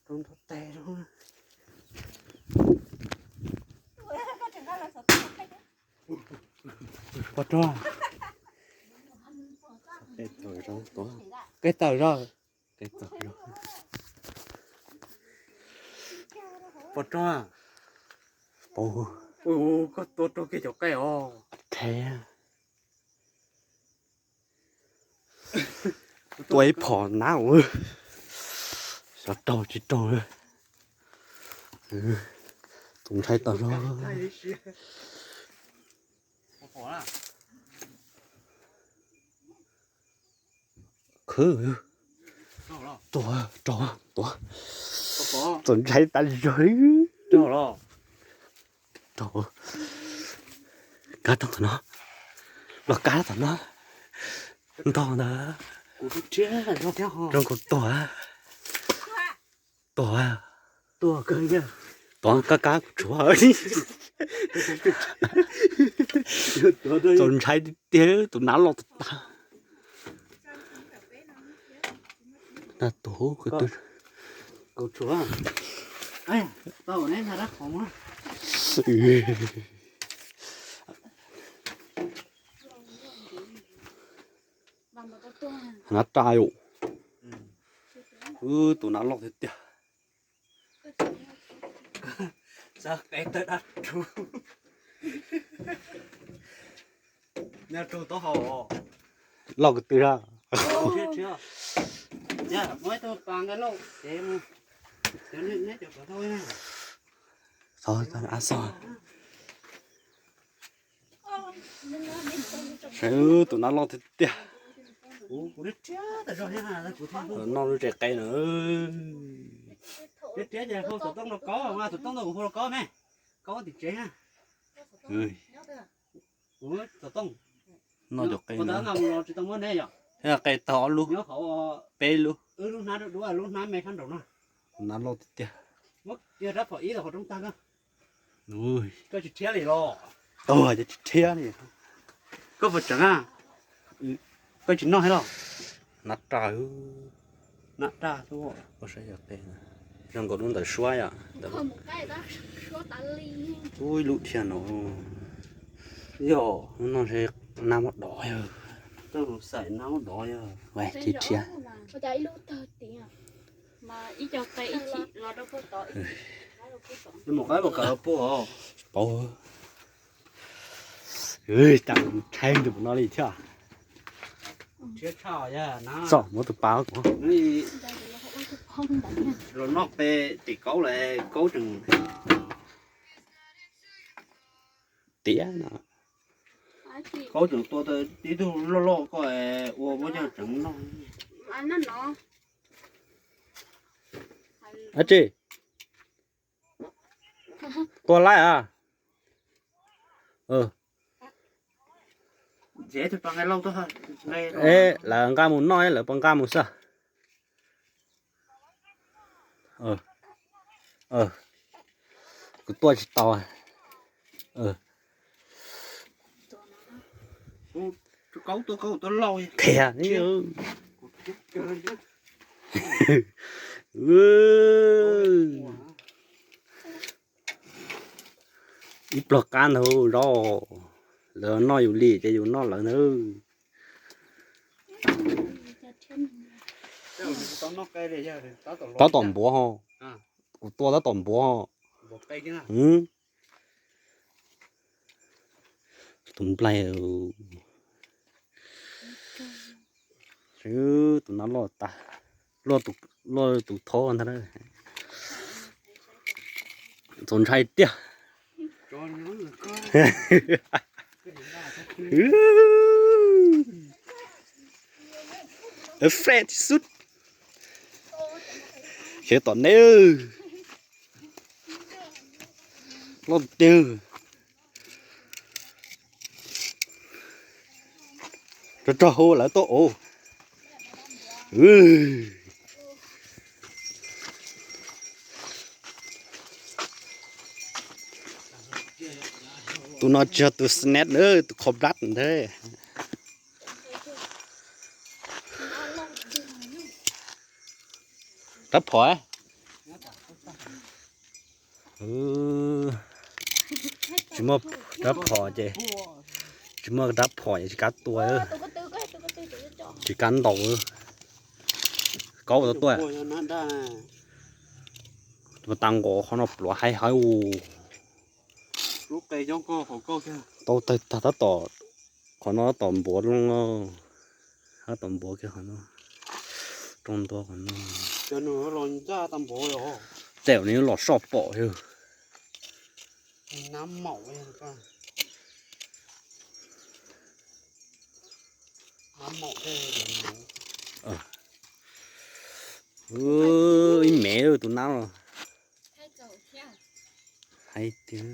rau nrho teg zoo. Pov rog. Qe tawm zog. Qe tawm zog. Pov rog. Koj tua raug kiag cov qe os. Tua ib phom nab. Xyov raug tsis raug. Tus ntshai tawm zog. Khwv. Tuag, raug, tuag. Txaus ntshai tas zog li. Raug. Kab tau tom no. Los kab tom no. Ntog ntag. Zoo nkaus tuag. Tuag. Tuag kawg. Tuag kab kab kuv tshuav. Txaus ntshai tiag tiag tus nab loj tag tag. Tag tus. Nab rai. Tus nab loj tiag tiag. Xav qe tawg dab rug. Nyob rau taub hau. Loj kwv tw zog. Muab ib tug pas nqa lauj ces mus. Cov neb cov kom thauj na. Xov, a xov. Saib tus nab loj tiag tiag. Noj lub tsev qe na. Noj cov qe na. Thiab qe tau ob lub, peb lub. Nab loj tiag tiag. Tuag ces tsis rhiab li. Koj puas tseev? Koj tsis noj thiab los? Nab rai. Nab rai. Koj saib cov qe, zoo nkaus lub ntawd suab yom. Ub, ib lub dhia no. Yog lub no ntshe nab muab dov yog. Xaim nab muab dov yog. Ua tsis rhiab. Paub. Cas ntshai ntus no li thiab. Txom, muab tus pas kuv. Los noj qe tim Kaub lawm, Kaub tseem tiav no. Kaub tseem tua tau ib tug loj loj koj ua muab coj tseem noj. Ab tsi, tua laib a. Lawv nqa mus noj, lawv puas nqa mus xwb? Kuv tua tsis tau. Khiav. Ib pluag qab ntag zog, lawv noj yus li ces yus noj lawv ntag. Tab tom npuav ho, kuv tua tab tom npuav ho. Tus nplaig, tus no loj tas, loj tus thaub ntag. Txaus ntshai tiag. Fre tib xub. Khiav tom neb. Loj tiag. Rog rog hu lawv tuaj ua. Tus no tsis yog tus snap na, tus kho blad ntag. Rab phom. Tsis muaj rab phom ces, tsis muaj rab phom ces tsis kav tua, tsis kav ntaus. Kaub ua tau tuaj. Tus tas nqos qhov no pluav haib haib u. Tau tag tab tom, qhov no tab tom npuav loo, tab tom npuav kiag qhov no, rooj ntua qhov no. Tej zaum nws yuav los soj pom yog. Ib mev tus nab los. Hais tias